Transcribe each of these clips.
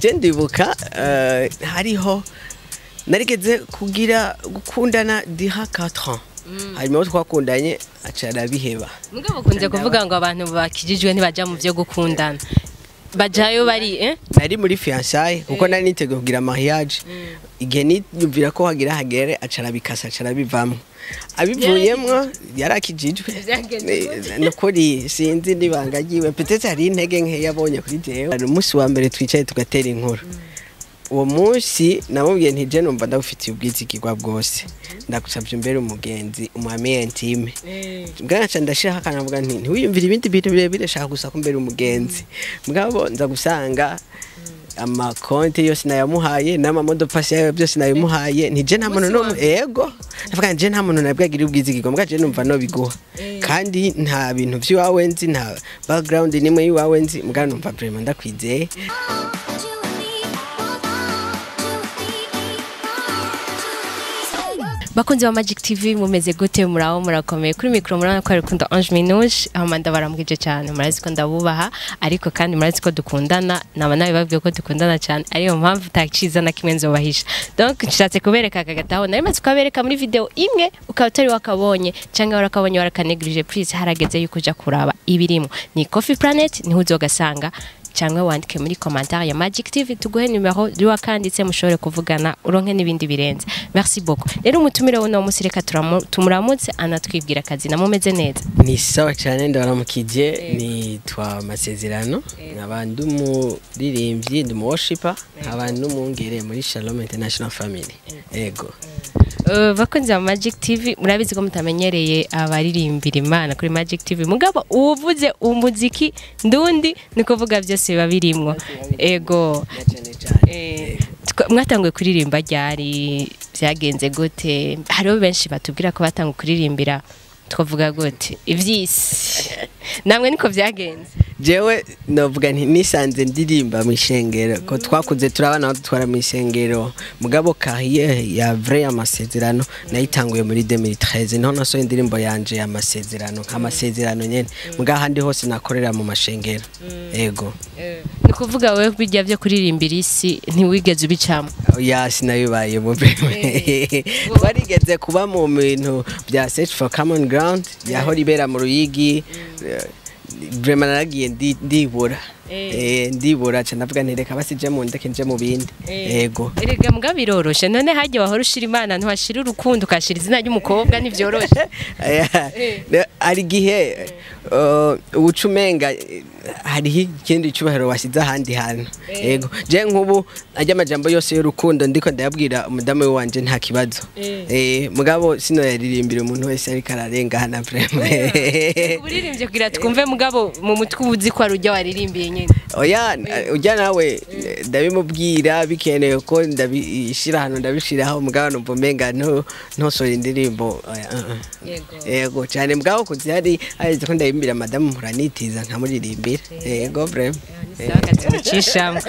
Je ndibuka hariho narigeze kugira gukundana diha 4 ans, hanyuma abo twakundanye aca arabiheba. Mugabo kunze kuvuga ngo abantu bakijijwe ntibaja mu byo gukundana, bajayo bari Nari muri fiançailles, kuko nari niteguye kugira mariage. Igihe niyumvira ko hagira hagere, aca arabikasa, aca arabivamwo. Abivuyemwo yarakijijwe. Vyagenze gute? Nukuri sinzi n'ibanga ryiwe, peut-être hari intege nke yabonye kuri jewe. Hari umunsi wa mbere twicaye tugatera inkuru. Uwo munsi namubwiye nti: "Je numva ndagufitiye ubwizigirwa bwose, ndagusavye umbere umugenzi, umu ami intime." Bwanaca ndashiraho akanavuga nti: "Ntiwiyumvire ibindi bintu birebire, shaka gusa ko mbere umugenzi." Mugabo nza gusanga amakonti yose nayamuhaye, n'ama mots de passe yayo byose nabimuhaye. Nti: "Je nta muntu n'umwe." Ego, ndavuga nti: "Je nta muntu nabwagira ubwizigirwa, mbwa je numva no biguha, kandi nta bintu vy'iwawe nzi, nta background nimwe y'iwawe nzi, mbwa numva vraiment ndakwizeye." Bakunzi ba Magic TV, mumeze gute? Muraho, murakomeye? Kuri micro murabona ko ari Rukundo Ange Minouche. Hama ndabaramukije cyane. Murazi ko ndabubaha, ariko kandi murazi ko dukundana. Naba nabibabwiye ko dukundana cyane, ariyo mpamvu taciza na kimwe nzobahisha. Donc nshatse kubereka aka gataho nari maze kukabereka muri video imwe, ukaba utari wakabonye cyangwa warakabonye warakanegirije. Please, harageze yuko uja kuraba ibirimo. Ni Coffee Planet, niho uzogasanga, cyangwa wandike muri commentaire ya Magic TV tuguhe numero y'uwakanditse, mushobore kuvugana, uronke n'ibindi birenze. Merci beaucoup. Rero umutumire w'uno munsi, reka tumuramutse anatwibwira akazi. Namumeze neza? Ni sawa cyane, ndabaramukije. Nitwa Masezerano, nkaba ndi umuririmbyi, ndi umu worshiper, nkaba n'umwungere muri Shalom International Family. Ego. Bakunzi ba Magic TV, murabizi ko mutamenyereye abaririmbira Imana kuri Magic TV, mugabo uwuvuze umuziki ndundi ni kuvuga byose biba birimwo. Ego. Cyane cyane. Mwatanguye kuririmba ryari? Byagenze gute? Hariho benshi batubwira ko batanguye kuririmbira, twavuga gute, ivy'isi. Namwe niko byagenze? Jewe novuga nti nisanze ndirimba mu ishengero, ko twakuze turabana aho dutwara mu ishengero. Mugabo carrière ya vrai Amasezerano nayitanguye muri 2013, niho nasohoye indirimbo yanje ya Masezerano, nk'amasezerano nyene. Mugabo ahandi hose nakorera mu mashengero. Ego. Ni kuvuga wewe bijya byo kuririmbira isi ntiwigeze ubicamo? Ya, sinabibaye mu, twarigeze kuba mu bintu bya Search for Common Ground yahora ibera mu Ruyigi. Vraiment naragiye ndibura. Ndibura ca ndavuga nti: "Reka basije mu ndeke nje mu bindi." Ego. Erega mbwa biroroshe. None hajya wahora ushira Imana, ntiwashira urukundo, ukashira izina ry'umukobwa, ntivyoroshe? Hari igihe uca umenga hariho ikindi cyubahiro washyize ahandi hantu. Yego, je nk'ubu ajya amajambo yose y'urukundo ndiko ndayabwira umudamu wanje, nta kibazo. Mugabo sino yaririmbira umuntu wese ariko ararengana vraiment. Uririmbye kugira twumve, mugabo mu mutwe uba uzi ko ari ujya waririmbiye nyine. Oya, ujya nawe ndabimubwira, bikenewe ko ndabishira ahantu ndabishiraho, mugabo numva umenga ntosohora indirimbo. Oya, Yego cyane, mugabo kuzi hari haheze ko ndayimbira madamu, muranitiza nkamuririmbira. Yego, vraiment. Tumucishamo.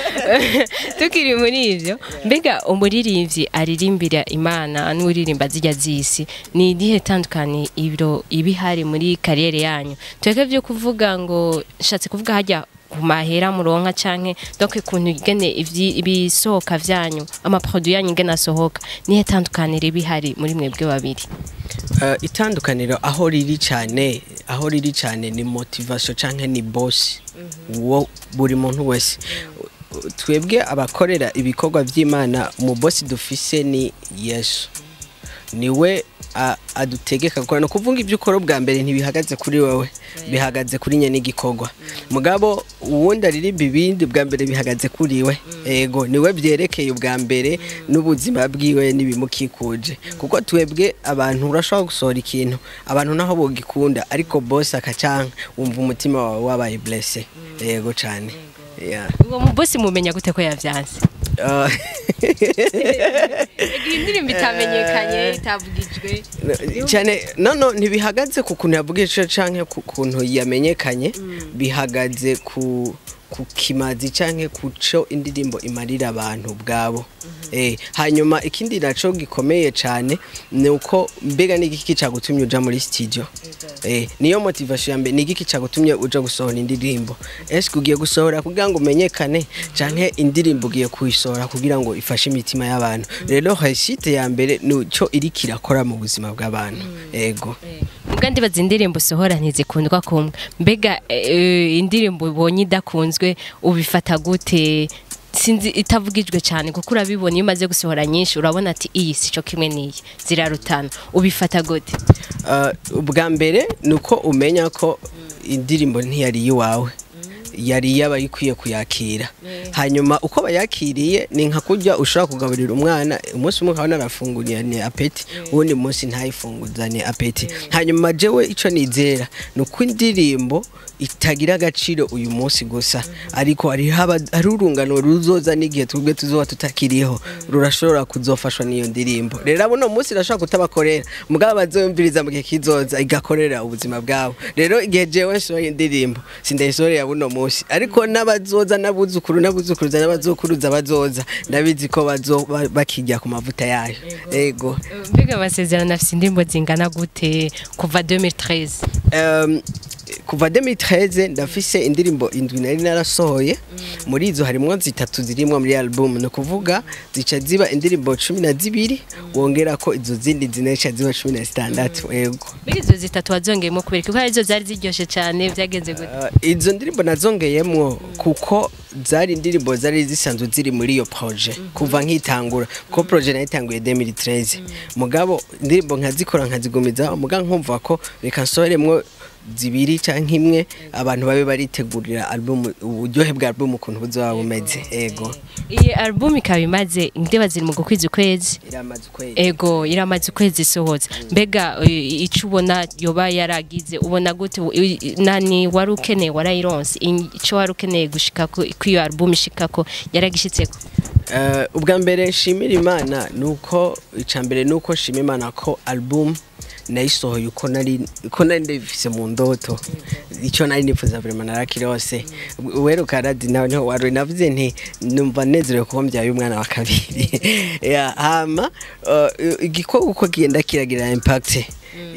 Tukiri muri ivyo, mbega umuririmbyi aririmbira Imana n'uririmba zijya z'isi, ni irihe tandukanye ibiro ibihari muri carrière yanyu? Twebwe byo kuvuga ngo nshatse kuvuga hajya ku mahera muronka, canke donc ukuntu ingene ibisohoka vyanyu, ama produit yanyu ingene asohoka, nihe tandukaniro ibihari muri mwebwe babiri? Itandukaniro aho riri cyane ni motivation canke ni boss wo buri muntu wese. Twebwe abakorera ibikorwa by'Imana, mu boss dufise ni Yesu, niwe adutegeka gukora. No kuvuga ibyo ukora ubwa mbere ntibihagaze kuri wowe, bihagaze kuri nyene igikorwa. Mugabo uwundi aririmba ibindi, bwa mbere bihagaze kuri we. Ego, niwe byerekeye ubwa mbere n'ubuzima bwiwe n'ibimukikuje. Kuko twebwe abantu, urashobora gusohora ikintu, abantu naho bogikunda, ariko boss akacanka, wumva umutima wawe wabaye blessé. Yego cyane, yeah. Uwo mu boss mumenya gute ko yavyanse? Igihe indirimbo itamenyekanye, itavugijwe. Cyane, no ntibihagaze ku kuntu yavugije canke ku kuntu yamenyekanye, bihagaze ku ku kimazi canke kuco indirimbo imarira abantu ubwabo. Hanyuma ikindi naco gikomeye cane ni uko mbega ni igiki cagutumye uja muri studio. Niyo motivation ya mbere, ni igiki cagutumye uja gusohora indirimbo? Ese ugiye gusohora kugira ngo umenyekane, canke indirimbo ugiye kuyisohora kugira ngo ifashe imitima y'abantu? Rero réussite ya mbere nico iriko irakora mu buzima bw'abantu. Ego. Muga ndibaza indirimbo usohora ntizikundwa kumwe. Mbega indirimbo ubonye idakunzwe ubifata gute? Sinzi, itavugijwe cyane, kuko urabibona iyo umaze gusohora nyinshi, urabona ati iyi si cyo kimwe n'iyi, zirarutana. Ubifata gute? Ubwa mbere ni uko umenya ko indirimbo ntiyari iwawe, yari iy'abayikwiye kuyakira. Hanyuma uko bayakiriye ni nka kurya ushobora kugaburira umwana, umunsi umwe ukabona arafunguriye appétit, uwundi munsi ntayifunguzane appétit. Hanyuma jewe ico nizera ni uko indirimbo itagira agaciro uyu munsi gusa, ariko hari urungano ruzoza n'igihe twebwe tuzoba tutakiriho, rurashobora kuzofashwa n'iyo ndirimbo. Rero abo uno munsi irashobora kutabakorera, mugabo bazoyumviriza mu gihe kizoza igakorera ubuzima bwabo. Rero igihe jewe nsohoye indirimbo, sindayisohorera buno munsi, ariko n'abazoza, n'abuzukuru, n'abuzukuruza, n'abazokuruza bazoza, ndabizi ko bazoba bakijya ku mavuta yayo. Ego. Mbega Amasezerano afise indirimbo zingana gute kuva 2013? Kuva 2013 ndafise indirimbo indwi nari narasohoye. Muri izo harimwo zitatu zirimwo muri album, ni ukuvuga zica ziba indirimbo 12, wongera ko izo zindi zine zica ziba 16. Ego. Mbega izo zitatu wazongeyemo kubera kuko arizo zari ziryoshe cyane? Byagenze gute? Izo ndirimbo nazongeyemwo kuko zari indirimbo zari zisanzwe ziri muri iyo projet kuva nkitangura, kuko projet nayitanguye 2013, mugabo indirimbo nkazikora nkazigumiza, mugabo nkumva ko reka nsohoremwo zibiri canke imwe, abantu babe baritegurira album, uburyohe bwa album ukuntu buzoba bumeze. Ego. Iyi album ikaba imaze, ndibaza ziri mu gukwiza ukwezi. Iramaze ukwezi. Ego, iramaze ukwezi isohotse. Mbega ico ubona yoba yaragize, ubona gute? Nani wari ukeneye warayironse? Ico wari ukeneye gushika ku iyo album ishikako, yaragishitseko? Ubwa mbere nshimira Imana nuko, ica mbere nuko nshima Imana ko album nayisohoye uko nari ndabifise mu ndoto. Icyo nari nifuza vraiment narakirose. Uheruka radi nawe niho wari navuze nti numva nezerewe kuba mbyaye umwana wa kabiri. Yeah, hama igikorwa uko genda kiragira impact,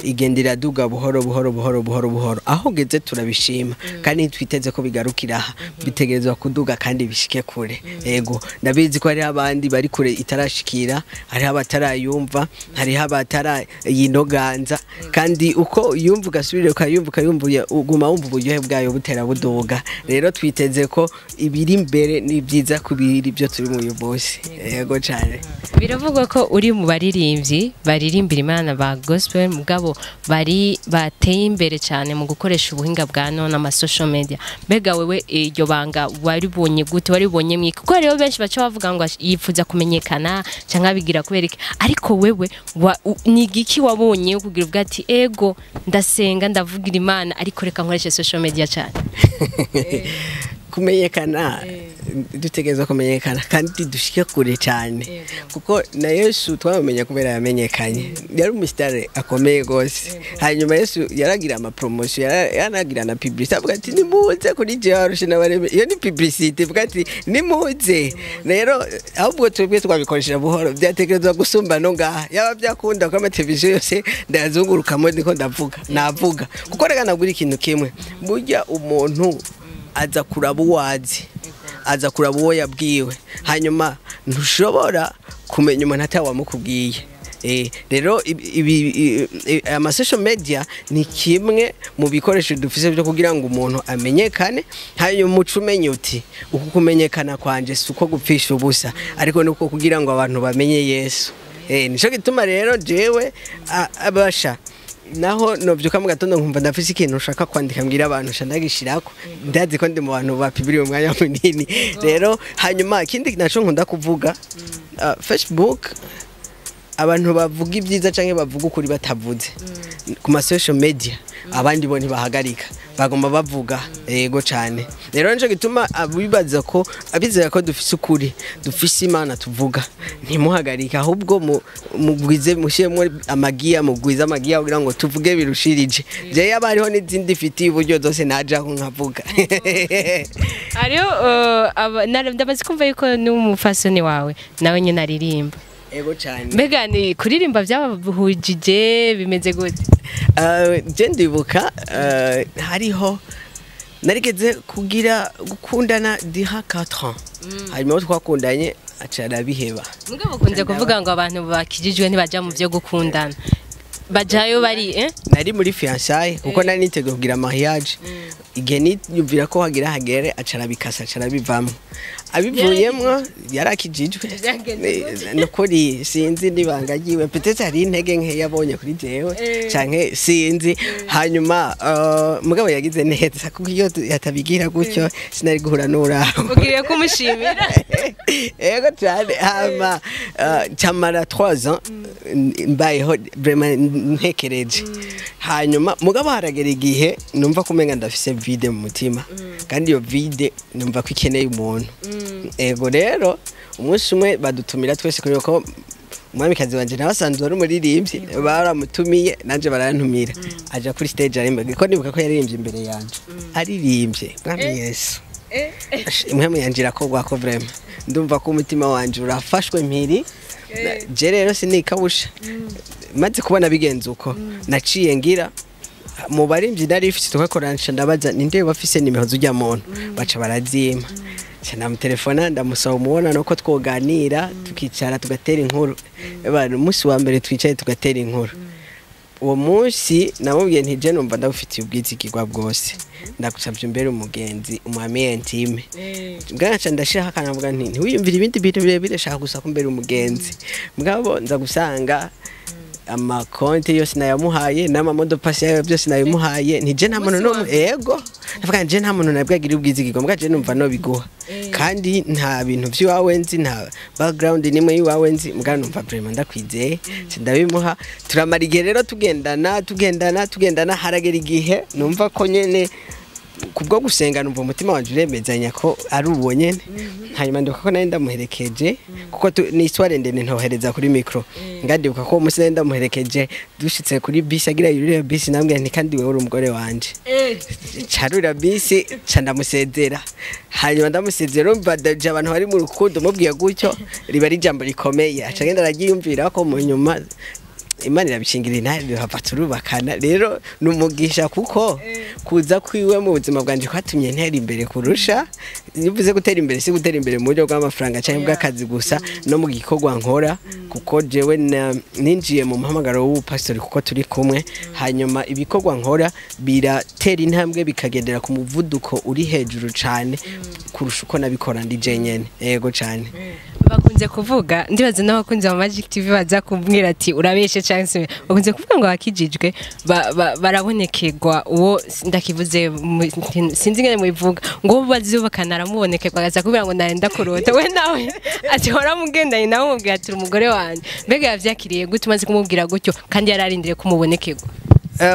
igenda iraduga buhoro buhoro buhoro buhoro buhoro. Aho ugeze turabishima, kandi ntitwiteze ko bigarukira aha, bitegerezwa kuduga kandi bishike kure. Yego, ndabizi ko hariho abandi bari kure itarashikira, hariho abatarayumva, hariho abatarayinoganza. Kandi uko yumva ugasubira ukayumva ukayumva, uguma wumva uburyohe bwayo butera buduga. Rero twiteze ko ibiri imbere ni byiza kubiri ibyo turi mu uyu munsi. Yego cyane. Biravugwa ko uri mu baririmbyi baririmbira Imana ba gospel, mugabo bari bateye imbere cyane mu gukoresha ubuhinga bwa none, ama social media. Mbega wewe iryo banga waribonye gute? Waribonye mwiki? Kuko hariho benshi baca bavuga ngo yifuza kumenyekana cyangwa bigira kubera iki, ariko wewe ni igiki wabonye kugira uvuga ati ego, ndasenga, ndavugira Imana, ariko reka nkoreshe social media cyane? Kumenyekana, dutegerezwa kumenyekana kandi dushike kure cyane, kuko na Yesu twamumenya kubera yamenyekanye, yari umusitari akomeye rwose. Hanyuma Yesu yaragira ama promotion, yaragira na publicité, avuga ati nimuze kuri jewe arushe n'abareme. Iyo ni publicité, avuga ati nimuze. Rero ahubwo twebwe twabikoresha buhoro, byategerezwa gusumba no ngaha yaba byakunda ko amateleviziyo yose ndayazungurukamo niko ndavuga navuga. Kuko reka nabwira ikintu kimwe, burya umuntu aza kuraba uwazi, aza kuraba uwo yabwiwe. Hanyuma ntushobora kumenya umuntu atawamukubwiye. Rero ama social media ni kimwe mu bikoresho dufise byo kugira ngo umuntu amenyekane. Hanyuma umuco umenye uti uku kumenyekana kwanje si uko gupfisha ubusa, ariko ni uko kugira ngo abantu bamenye Yesu. Nico gituma rero jewe abasha naho novyuka mu gatondo nkumva ndafise ikintu nshaka kwandika mbwira abantu, nca ndagishirako. Ndazi ko ndi mu bantu bapibiriye umwanya munini. Rero hanyuma ikindi naco nkunda kuvuga, Facebook, abantu bavuga ibyiza canke bavuga ukuri batavuze ku ma social media, abandi bo ntibahagarika, bagomba bavuga. Yego cane. Rero nico gituma abibaza ko abizera ko dufise ukuri, dufise Imana tuvuga, ntimuhagarike, ahubwo mugwize, mushyiremo amagiya, mugwize amagiya kugira ngo tuvuge birushirije. Je yaba hariho n'izindi fitiye uburyo zose najaho nkavuga. Hariho ndamaze kumva yuko n'umufasoni wawe nawe nyine aririmba. Ego cyane. Mbega ni kuririmba byabahujije, bimeze gute? Je ndibuka hariho narigeze kugira gukundana diha 4 ans, hanyuma abo twakundanye aca arabiheba. Mugabo bakunze kuvuga ngo abantu bakijijwe ntibajya mu byo gukundana, bajayo bari Nari muri fiançailles kuko nari niteguye kugira mariage. Igihe niyumvira ko hagira hagere, aca arabikasa, aca arabivamwo. Abivuyemwo yarakijijwe. Vyagenze gute? Nukuri sinzi n'ibanga ryiwe, peut-être hari intege nke yabonye kuri jewe canke sinzi. Hanyuma mugabo yagize neza, kuko iyo yatabigira gutyo sinari guhura n'uraho. Ugiriye kumushimira. Ego cyane. Hama camara 3 ans mbayeho vraiment ntekereje. Hanyuma mugabo haragera igihe numva ko umenga ndafise vide mu mutima, kandi iyo vide numva ko ikeneye umuntu. Ego, rero umunsi umwe badutumira twese, kubera ko umwamikazi wanje nawe asanzwe ari umuririmbyi, baramutumiye nanje barantumira, aja kuri stage arimba, ko nibuka ko yaririmbye imbere yanje. Aririmbye Mwami Yesu, impwemu yanje irakorwa ko vraiment ndumva ko umutima wanje urafashwe mpiri. Je rero sinikabusha, maze kubona bigenze uko, naciye ngira mu barimvyi nari ifise tukakora, nca ndabaza ninde bafise nimero z'urya muntu, baca barazimpa, nca ndamutelefona, ndamusaba umubonano ko twoganira, tukicara tugatera inkuru. Abantu umunsi wa mbere twicaye tugatera inkuru, uwo munsi namubwiye nti: "Je numva ndagufitiye ubwizigirwa bwose, ndagusavye umbere umugenzi, umu ami intime." Bwaca ndashiraho akanavuga nti: "Ntiwiyumvire ibindi bintu birebire, shaka gusa ko umbere umugenzi." Mugabo nza gusanga amakonti yose nayamuhaye, n'ama mots de passe yayo byose nabimuhaye. Nti: "Je nta muntu n'umwe." Ego, ndavuga nti: "Je nta muntu nabwagira ubwizigirwa, mbwa je numva no biguha, kandi nta bintu by'iwawe nzi, nta background nimwe y'iwawe nzi, mbwa numva vraiment ndakwizeye." Nca ndabimuha. Turamara igihe rero tugendana, tugendana, tugendana. Haragera igihe numva ko nyene kubwo gusenga numva umutima wanje uremezanya ko ari uwo nyene. Hanyuma ndibuka ko nari ndamuherekeje, kuko ni histoire ndende ntohereza kuri micro. Ngandibuka ko uwo munsi nari ndamuherekeje, dushitse kuri bisi agira yurire bisi, nambwira nti: "Kandi wewe uri umugore wanje." Carura bisi, ca ndamusezera. Hanyuma ndamusezera, urumva daje abantu bari mu rukundo, mubwiye gutyo riba ari ijambo rikomeye, aca agenda araryiyumvira ko mu nyuma Imana irabishingira intare, duhava turubakana. Rero ni umugisha, kuko kuza kwiwe mu buzima bwanje kwatumye ntera imbere kurusha. Iyo uvuze gutera imbere, si gutera imbere mu buryo bw'amafaranga cyangwa bw'akazi gusa, no mu gikorwa nkora, kuko jewe ninjiye mu muhamagaro w'ubupasitori kuko turi kumwe. Hanyuma ibikorwa nkora biratera intambwe, bikagendera ku muvuduko uri hejuru cane kurusha uko nabikora ndi jenyene. Yego cane. Bakunze kuvuga, ndibaza n'abakunzi ba Magic TV baza kumbwira ati urabeshe cyangwa se, bakunze kuvuga ngo abakijijwe barabonekerwa. Uwo ndakivuze sinzi ingene mubivuga, ngo uwo bazubakana aramubonekerwa, agaza kubwira ngo narenda kurota we nawe, ati waramugendanye nawe, umubwira ati uri umugore wanjye. Mbega yavyakiriye gute umaze kumubwira gutyo, kandi yararindiriye kumubonekerwa?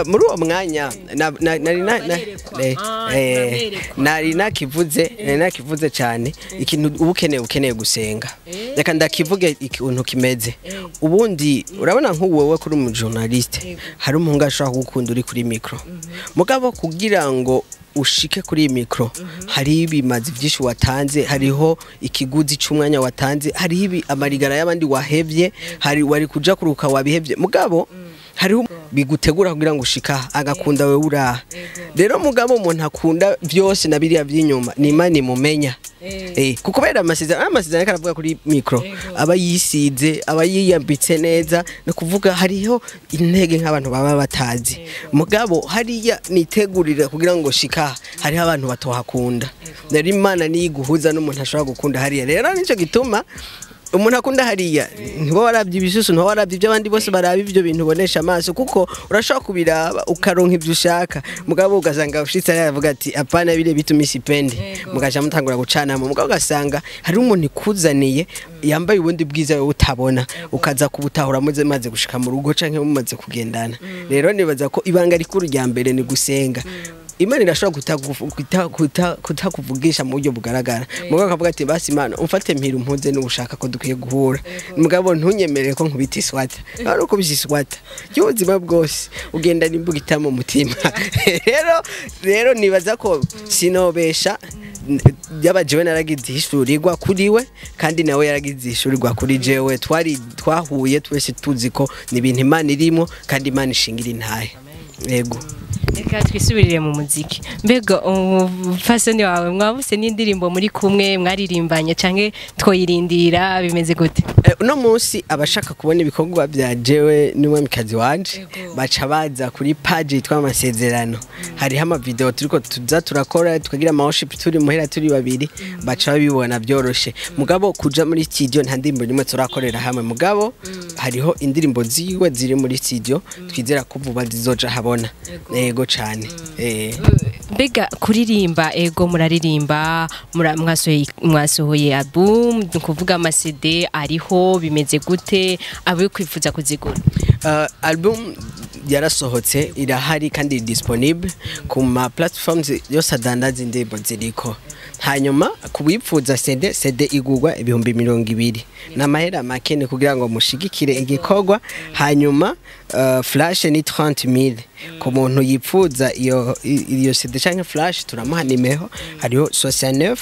Muri uwo mwanya nari Barerekwa. Barerekwa. Nari nakivuze cyane. Ikintu uba ukeneye gusenga. Reka ndakivuge ikintu kimeze. Ubundi urabona nk'ubu wowe kuri umu journaliste, hari umuhungu ashobora kugukunda uri kuri micro, mugabo kugira ngo ushike kuri iyi micro hariho ibimazi byinshi watanze, hariho ikiguzi c'umwanya watanze, hariho amarigara y'abandi wahevye, hari wari kuja kuruka wabihevye, mugabo hariho bigutegura kugira ngo ushika agakunda wewe uraha. Rero mugabo umuntu akunda byose na biriya by'inyuma ni Imana imumenya. Kuko kubera amasezerano ariko aravuga kuri micro, aba yisize, aba yiyambitse neza, no kuvuga hariho intege nk'abantu baba batazi. Mugabo hariya nitegurira kugira ngo shika, hariho abantu batohakunda. Rero Imana niyo iguhuza n'umuntu ashobora gukunda hariya. Rero nico gituma umuntu akunda hariya, ntiba warabye ibisusu, ntiba warabye ibyo abandi bose baraba, ibyo bintu ubonesha amaso, kuko urashobora kubiraba ukaronka ibyo ushaka, mugabo ugasanga ushitse hariya avuga ati: "Apana, bire bituma isipendi." Mugaca mutangura gucanamo. Mugabo ugasanga hari umuntu ikuzaniye yambaye ubundi bwiza wowe utabona, ukaza kubutahura muze maze gushika mu rugo canke mumaze kugendana. Rero nibaza ko ibanga rikuru rya mbere ni gusenga. Imana irashobora kutakuvugisha mu buryo bugaragara, mugabo akavuga ati basi Imana umfate mpira umpuze n'ubushaka ko dukwiye guhura, mugabo ntunyemerere ko nkubita iswata. Ari uko biswata y'ubuzima bwose ugenda n'imbugita mu mutima. Rero nibaza ko sinobesha, yaba jewe naragize ihishurirwa kuri we, kandi nawe yaragize ihishurirwa kuri jewe. Twari twahuye twese tuzi ko ni ibintu Imana irimo, kandi Imana ishingira intahe. Yego. Reka twisubirire mu muziki. Mbega umufasoni wawe mwabuse n'indirimbo muri kumwe mwaririmbanye, canke twoyirindira, bimeze gute? Uno munsi abashaka kubona ibikorwa bya jewe n'umwamikazi wanje baca baza kuri page yitwa Amasezerano. Hariho amavideo turiko tuza turakora, tukagira ama worship turi muhera turi babiri, baca babibona byoroshe. Mugabo kuja muri studio nta ndirimbo nimwe turakorera hamwe, mugabo hariho indirimbo ziwe ziri muri studio, twizera ko vuba zizoja habona. Yego cane. Mbega kuririmba, ego muraririmba, mwasohoye album, ni ukuvuga ama CD ariho, bimeze gute abo kwifuza kuzigura? Album yarasohotse, irahari kandi disponible ku ma platforms yose adandaza indirimbo ziriko. Hanyuma kubipfuza CD, CD igurwa 20,000, n'amahera make, ni kugira ngo mushigikire igikorwa. Hanyuma flash ni 30,000. Ku muntu yipfuza iyo CD canke flash, turamuha nimero, hariho 69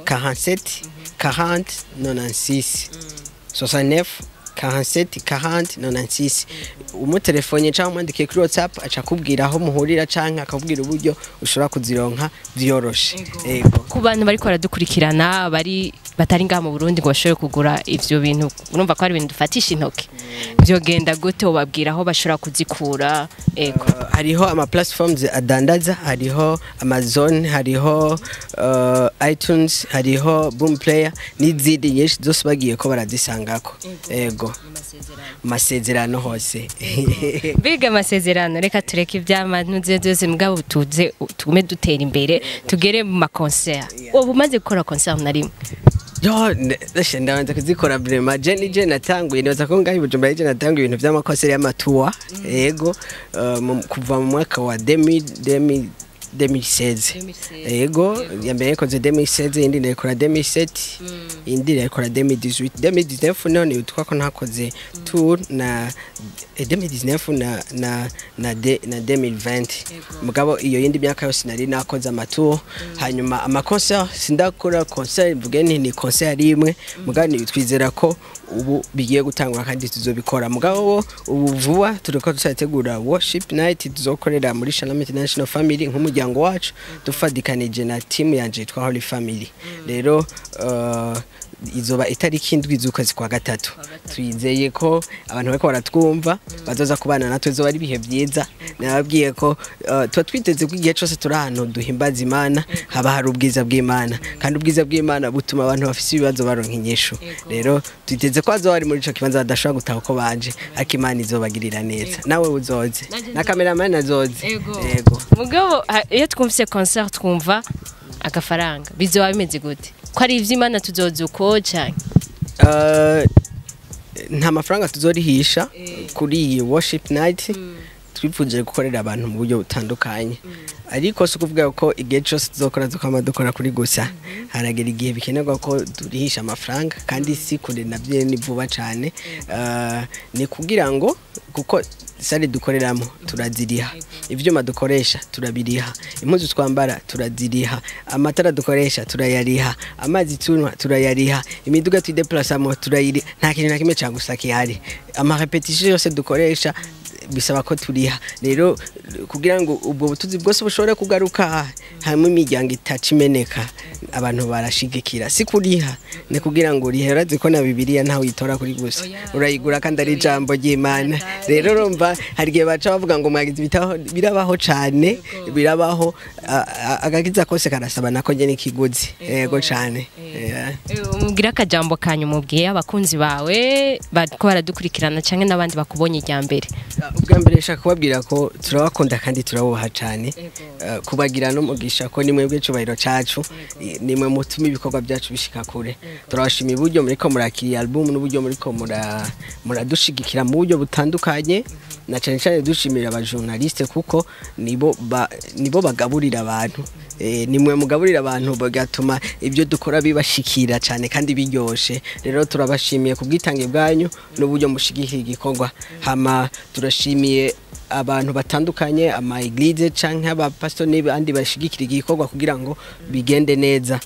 47 40 96, 69 47 40 96. Umutelefone cyangwa umwandikiye kuri WhatsApp, aca akubwira aho muhurira canke akakubwira uburyo ushobora kuzironka vyoroshe. Yego. Ku bantu bariko baradukurikirana bari batari ngaha mu Burundi ngo bashobore kugura ivyo bintu, urumva ko ari ibintu dufatisha intoke, vyogenda gute? Ubabwira aho bashobora kuzikura? Ego. Hariho ama platforms adandaza, hariho Amazon, hariho iTunes, hariho Boom Player n'izindi nyinshi, zose bagiye ko barazisangako. Yego, Amasezerano hose. Mbega Amasezerano, reka tureke ivy'amantuze byose, mugabo tuze tugume dutera imbere, tugere mu ma concert. Ubu umaze gukora concert na rimwe? Yo, ndabanza kuzikora vraiment. Je ni je natanguye, nibaza ko ngaho i Bujumbura je natanguye ibintu vy'ama concert y'ama tour. Yego, kuva mu mwaka wa 2000 2016. Yego, ya mbere yakoze 2016, indi ndayikora 2007, indi ndayikora 2018, 2019 none yitwa ko ntakoze tour na 2019 na 2020. Mugabo iyo yindi myaka yose nari nakoze ama tour. Hanyuma ama concert, sindakora concert mvuge nti ni concert imwe, mugabo twizera ko ubu bigiye gutangura kandi tuzobikora. Mugabo ubu vuba turiko tuzategura worship night tuzokorera muri Shalom International Family nk'umuryango wacu, dufadikanije na team yanje yitwa Holy Family. Rero izoba itariki 7 z'ukwezi kwa gatatu. Twizeye ko abantu bariko baratwumva bazoza kubana natwe, izoba ari ibihe byiza. Nababwiye ko tuba twiteze ko igihe cyose turi ahantu duhimbaza Imana haba hari ubwiza bw'Imana, kandi ubwiza bw'Imana butuma abantu bafise ibibazo baronka inyishu. Rero twiteze ko bazoba bari muri ico kibanza badashobora gutaha uko baje, ariko Imana izobagirira neza. Nawe uzoze na cameraman azoze. Yego. Mugabo iyo twumvise concert twumva agafaranga, bizoba bimeze gute? Ko ari ivy'Imana, tuzoza uko canke? Nta mafaranga tuzorihisha kuri iyi worship night. Twifuje gukorera abantu mu buryo butandukanye, ariko si ukuvuga ko igihe cyose tuzokora tukama dukora kuri gusa. Haragera igihe bikenerwa ko turihisha amafaranga, kandi si kure, nabyo ni vuba cyane. Ni kugira ngo kuko salle dukoreramo turaziriha, ivyuma dukoresha turabiriha, impuzu twambara turaziriha, amatara dukoresha turayariha, amazi tunywa turayariha, imiduga twideplasamo turayiriha. Nta kintu na kimwe cagusa kihari. Ama répétition yose dukoresha bisaba ko turiha. Rero kugira ngo ubwo butuzi bwose bushobore kugaruka hamwe, imiryango itaca imeneka, abantu barashigikira. Si kuriha, ni kugira ngo urihe. Urazi ko na Bibiliya ntawe uyitora kuri gusa, urayigura kandi ari ijambo ry'Imana. Rero urumva hari igihe baca bavuga ngo mwagize ibitaho. Birabaho cane, birabaho. Agakiza kose karasaba nako nyene ikiguzi. Yego cane. Yeah. Umubwire akajambo kanyu, mubwiye abakunzi bawe bariko baradukurikirana canke n'abandi bakubonye irya mbere. Ubwa Icambere nshaka kubabwira ko turabakunda kandi turabubaha cyane. Kubagira n'umugisha ko ni mwebwe cubahiro cacu, nimwe mutuma ibikorwa byacu bishika kure. Turabashimiye uburyo muriko murakiriye album n'uburyo muriko muradushigikira mu buryo butandukanye, na cyane cyane dushimira abajournaliste kuko nibo bagaburira abantu. Nimwe mugaburira abantu bagatuma ibyo dukora bibashikira cyane kandi biryoshe. Rero turabashimiye ku bwitange bwanyu n'uburyo mushigikiye igikorwa. Hama turashimiye abantu batandukanye, ama église canke abapastor n'abandi bashigikira igikorwa kugira ngo bigende neza.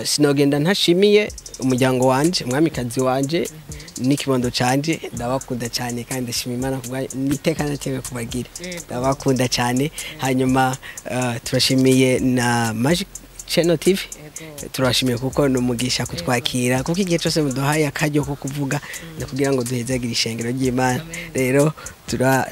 Sinogenda ntashimiye umuryango wanje, umwamikazi wanje n'ikibondo canje. Ndabakunda cyane kandi ndashima Imana kubwa niteka natewe kubagira. Ndabakunda cyane. Hanyuma turashimiye na Magic Channel TV, turashimiye kuko ni umugisha kutwakira, kuko igihe cyose muduhaye akaryo ko kuvuga ni kugira ngo duhezagire ishengero ry'Imana. Rero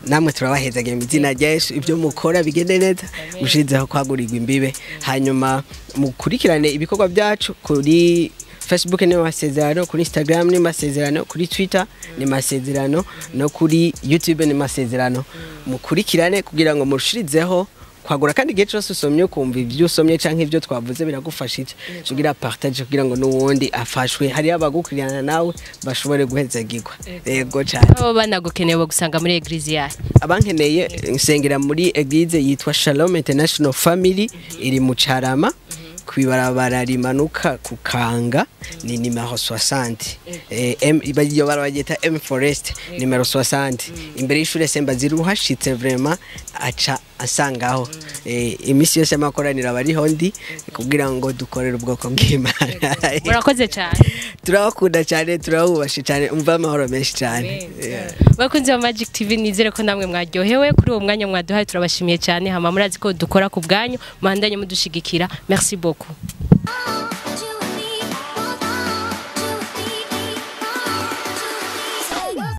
namwe turabahezagira mu izina rya Yesu, ibyo mukora bigende neza, mushizeho kwagurirwa imbibe. Hanyuma mukurikirane ibikorwa byacu kuri Facebook ni Masezerano, kuri Instagram ni Masezerano, kuri Twitter ni Masezerano, no kuri YouTube ni Masezerano. Mukurikirane kugira ngo murushirizeho kwagura, kandi igihe cyose usomye ukumva ibyo usomye canke ibyo twavuze biragufashije, tugira partage kugira ngo n'uwundi afashwe, hari abagukurikirana nawe bashobore guhezagirwa. Yego cyane. Abo banagukeneye bagusanga muri église yawe? Abankeneye, nsengera muri église yitwa Shalom International Family, iri mu Carama, kwibarabara rimanuka kukanga, ni nimero 60. M iyo barabageta M Forest, nimero 60, imbere y'ishure Semba ziruhashitse, vraiment aca asangaho. Imisi yose amakoraniro abariho ndi kugira ngo dukorere ubwoko bw'Imana. Murakoze cyane. Turabakunda cyane, turabubashe cyane, umva amahoro menshi cyane. Yeah. Bakunzi ba Magic TV, nizere ko namwe mwaryohewe kuri uwo mwanya mwaduhaye. Turabashimiye cyane. Hama murazi ko dukora ku bwanyu, muhandanye mudushigikira. Merci beaucoup.